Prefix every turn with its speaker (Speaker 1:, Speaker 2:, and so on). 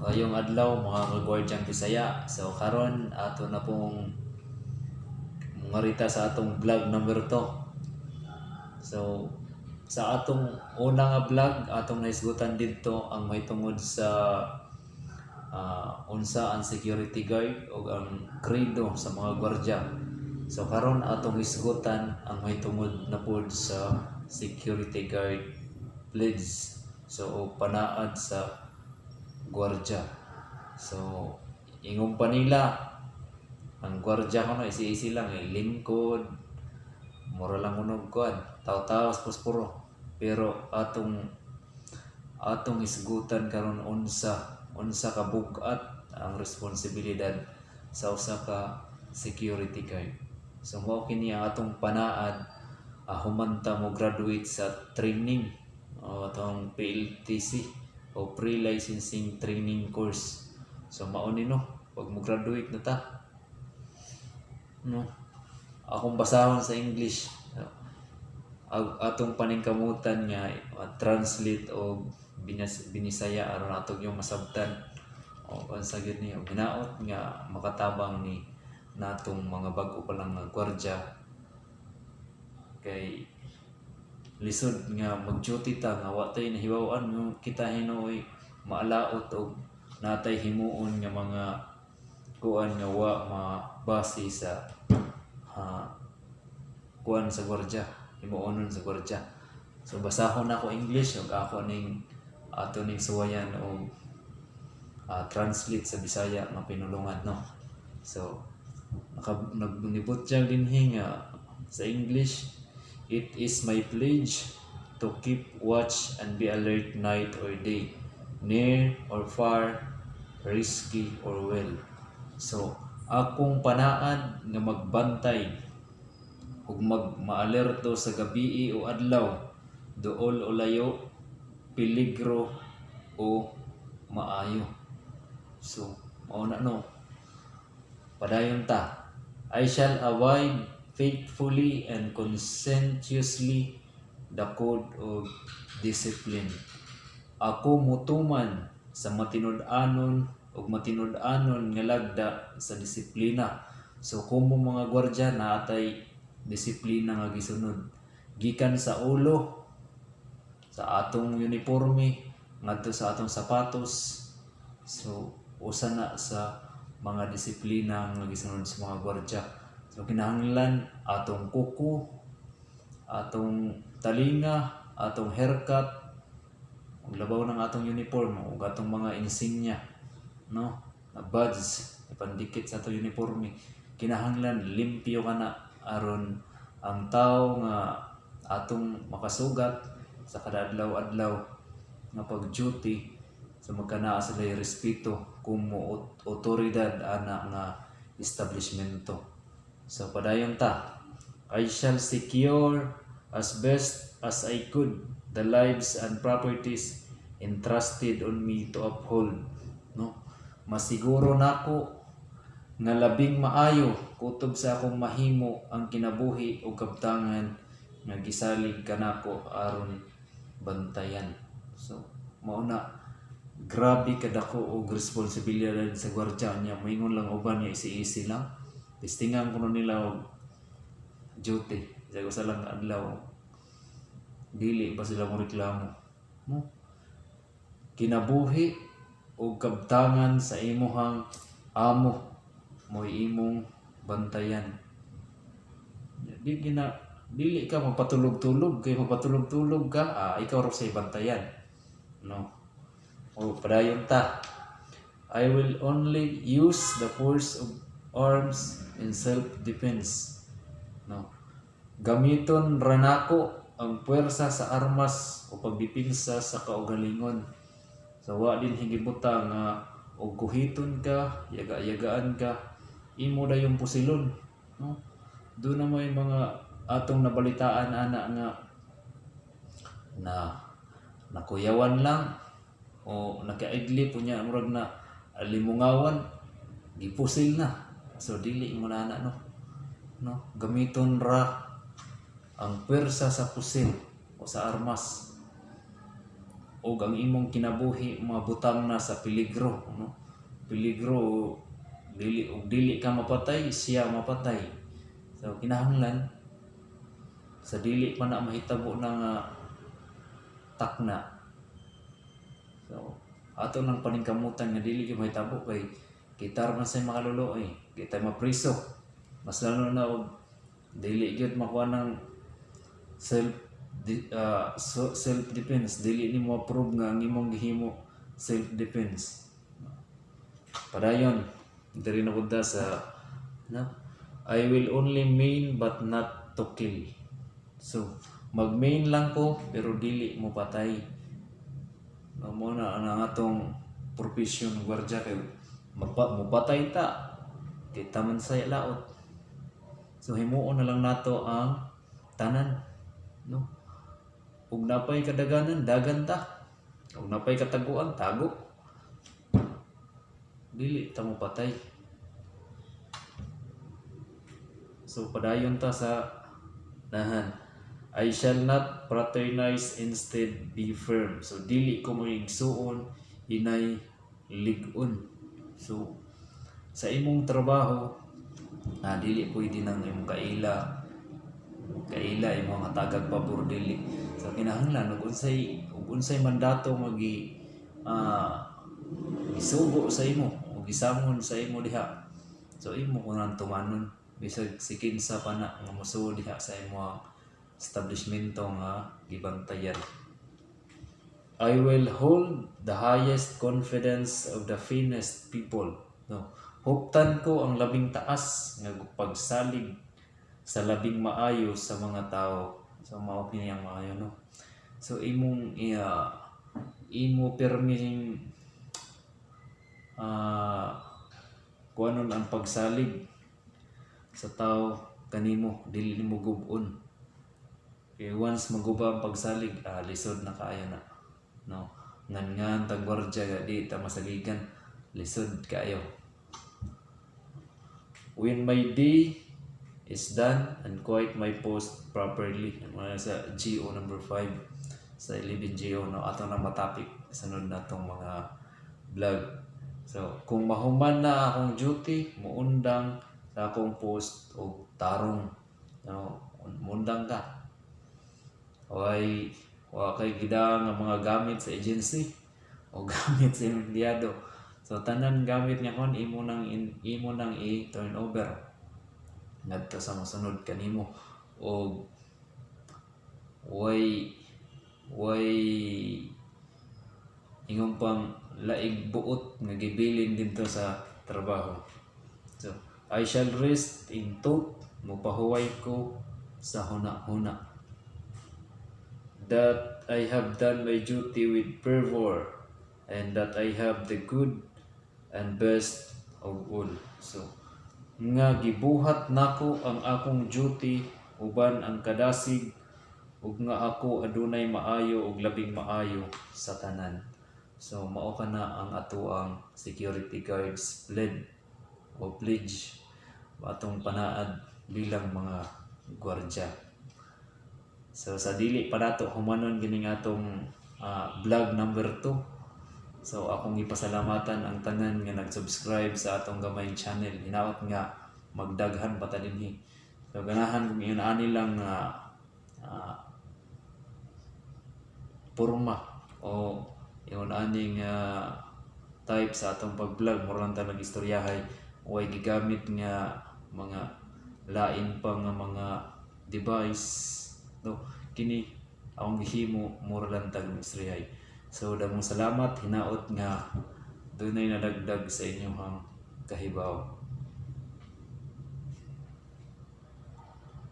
Speaker 1: Maayong adlaw, mga kagwardyang Bisaya. So karon ato na pong ngarita sa atong vlog number 2. So sa atong una nga vlog, atong nahisgutan didto ang mahitungod sa unsa ang security guard o ang credo sa mga gwardiya. So karon atong hisgutan ang mahitungod na pod sa security guard pledge. So o panaad sa gwardiya. So ingon pa nila, ang gwardiya kuno easy-easy lang eh, lingkod, mura lang kuno kuan, taw-taw sa posporo. Pero atong atong hisgutan karon unsa unsa ka bug-at ang responsibilidad sa usa ka security guard. So mao kini ang atong panaad human ta mo graduate sa training o atong PLTC o pre-licensing training course. So mao ni, no, pag mo graduate na ta. No. Akong basahon sa English. Atong paningkamutan nga translate og binisaya aron ato yung masabtan o unsa gyud ni, og hinaot nga makatabang ni natong mga bag-o pa lang nga gwardiya, kay lisod nga mag-duty ta nga wa tay nahibaw-an nga kita hinuoy maalaot og natay himuon nga mga kuan nga wa mabase sa kuan sa gwardiya, himuonon sa gwardiya. So basahon nako English ug ako ning ato ning suwayan og translate sa Bisaya nga pinulungan, no. So naka nagnibot siya dinhi nga sa English, "It is my pledge to keep watch and be alert night or day, near or far, risky or well." So, akong panaad nga magbantay ug mag maalerto sa gabii o adlaw, duol o layo, peligro o maayo. So, mao na, no. Padayon ta. "I shall abide faithfully and conscientiously the code of discipline." Ako mutuman sa matinud-anon ug matinud-anon nga lagda sa disiplina. So kumo mga gwardya, naatay disiplina nga gisunod. Gikan sa ulo, sa atong uniforme, ngadto sa atong sapatos. So usa na sa mga disiplina nga gisunod sa mga gwardya. So kinahanglan atong kuko, atong talinga, atong haircut, ug labaw ng atong uniform ug atong mga insignia, no, na badge ipandikit sa atong uniforme, kinahanglan limpyo kana aron ang tao nga atong makasugat sa kada adlaw-adlaw nga pag-duty, so magkanaa sila respeto kumo otoridad ana nga establishmento. So padayon ta. "I shall secure as best as I could the lives and properties entrusted on me to uphold." No? Masiguro nako nga labing maayo kutob sa akong mahimo ang kinabuhi o kabtangan nga gisalig kanako aron bantayan. So mao na, grabe kadako og responsibilidad sa gwardiya niya. Moingon lang uban nga easy-easy lang. Testingan kuno nila og duty sa usa lang ka adlaw, dili ba sila mo reklamo, no? Kinabuhi o kabtangan sa imuhang amo mo'y imong bantayan. Di gina dili ka magpatulog-tulog, kay magpatulog-tulog ka, ikaw ra say bantayan, no? O padayon ta. "I will only use the force of arms in self-defense." No. Gamiton ra nako ang puwersa sa armas o pagdepensa sa kaugalingon. So wa din higibuta nga og kuhiton ka, yaga-yagaan ka, imo dayong pusilon, no? Doon na may mga atong nabalitaan ana nga na nakuyawan lang o nakaidlip, unya murag na alimungawan, gipusil na. So dili mo na ana, no, no? Gamiton ra ang pwersa sa pusil o sa armas. Og ang imong kinabuhi mabutang na sa peligro, no? Peligro, dili og dili ka mapatay, siya mapatay. So kinahanglan sa dili pa na mahitabo na nga takna. So ato nang paningkamutan nga dili gyud mahitabo kay kita man say makalulo eh. Kita mapriso. Mas lalo na og dili gyud makuha ng self defense, dili nimo approve nga ang imong gihimo self defense. Padayon diri na pud ta sa, no, "I will only maim but not to kill." So mag-maim lang ko pero dili mo patay, no? Mo na ang atong profession ng gwardiya kay mupatay ta, kita man sa laot. So himuon na lang nato ang tanan, no? Ug napay kadaganan, dagan ta. Ug napay kataguan, tago. Dili ta mo patay. So padayon ta sa nahan. "I shall not fraternize, instead be firm." So dili ko moigsuon, hinay lig-on. So sa imong trabaho, dili pwede nang imong kaila kaila imong nga tagag pabor, dili. So kinahanglan ug unsay mandato nga gi gisugo sa imo o gisamon sa imo diha, so imo ko nang tumanon bisag si kinsa pa na nga mosuo diha sa imong establishmento nga gibantayan. "I will hold the highest confidence of the finest people." No. Huptan ko ang labing taas nga pagsalig sa labing maayo sa mga tao. So mao kini ang maayo, no. So imong iya imo perming kuanon ang pagsalig sa tao kanimo, dili nimo gub-on. Kay once maguba ang pagsalig, lisod na kaayo na. No. Ngan tag gwardiya ga di ta masaligan, lisod kaayo. "When my day is done and quit my post properly." Mga sa GO number 5 sa 11 GO, no, ato na matapik sunod na tong mga vlog. So kung mahuman na akong duty, muundang sa akong post og tarong. No, muundang ka. Way wa kay gida nga mga gamit sa agency o gamit sa empleyado. So tanan gamit nga kon imo nang i-turn over ngadto sa mosunod kanimo og way ingon pang laig buot nga gibilin didto sa trabaho. So, "I shall rest in thought," mopahuway ko sa huna-huna. "That I have done my duty with fervor and that I have the good and best of all." So, nga gibuhat nako ang akong duty uban ang kadasig ug nga ako adunay maayo ug labing maayo sa tanan. So mao kana ang atoang security guards pledge o pledge, atong panaad bilang mga gwardiya. So sa dili pa nato humanon kining atong vlog number 2. So akong ipasalamatan ang tanan nga nag-subscribe sa atong gamayng channel. Hinaot nga magdaghan pa ta dinhi. So ganahan kung ingon ani lang nga porma o ingon ani nga type sa atong pag-vlog, mura lang ta nag-istoryahay, way gigamit nga mga lain pa nga mga device, no? Kini akong gihimo, mura lang tag istoryahay. So damong salamat, hinaot nga dunay nadagdag sa inyong kahibaw.